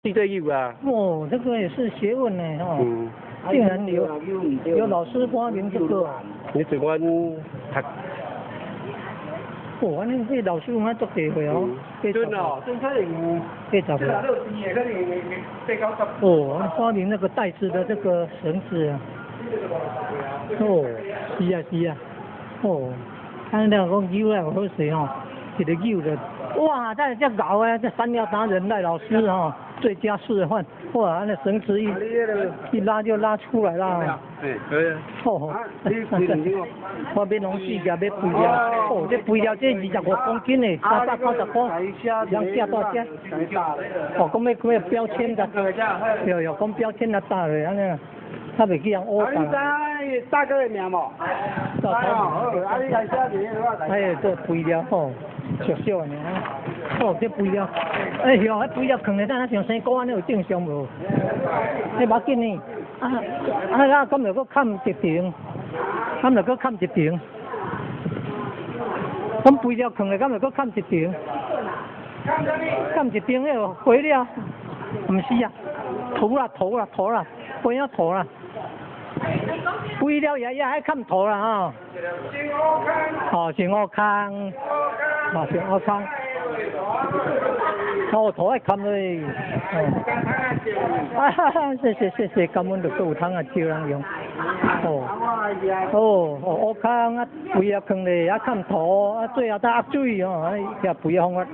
對對有啊。哦，這個也是學問呢，哦。竟然有老師發明這個。你做阮讀。哦，按呢這老師有足智慧哦。真哦，真可能。80歲。哦，發明那個袋子的這個繩子啊。哦，是啊是啊。哦，看那講扭來好勢吼，一個扭就，哇！這這𠢕啊，這三料達人賴老師吼，最佳示範。哇，那繩子一拉就拉出來啦。對，對。哦，我買農四業買肥料，哦，這肥料這25公斤的，390塊，人寄到遮。哦，講欲標籤的，對對，講標籤來打落按呢，較袂去人烏你知大哥的名無？啊，你來寫佇個哎，這肥料吼，少少爾。哦，這肥料，哎喲，彼肥料囥咧，等下像生果按呢有正常無？彼無要緊呢，啊啊啊，敢著閣崁一層，敢著閣崁一層。咁肥料囥咧，敢著閣崁一層？崁一層彼個肥料，毋是啊，土啦土啦土啦，肥仔土啦。肥料也愛崁土啦吼。哦，是烏空，哦是烏空。哦，土愛崁咧。哦。啊哈哈，謝謝謝謝，感恩就閣有通啊招人用。哦。哦，哦烏空啊，肥料囥咧，啊崁土，啊最後才壓水吼，遐肥的方法。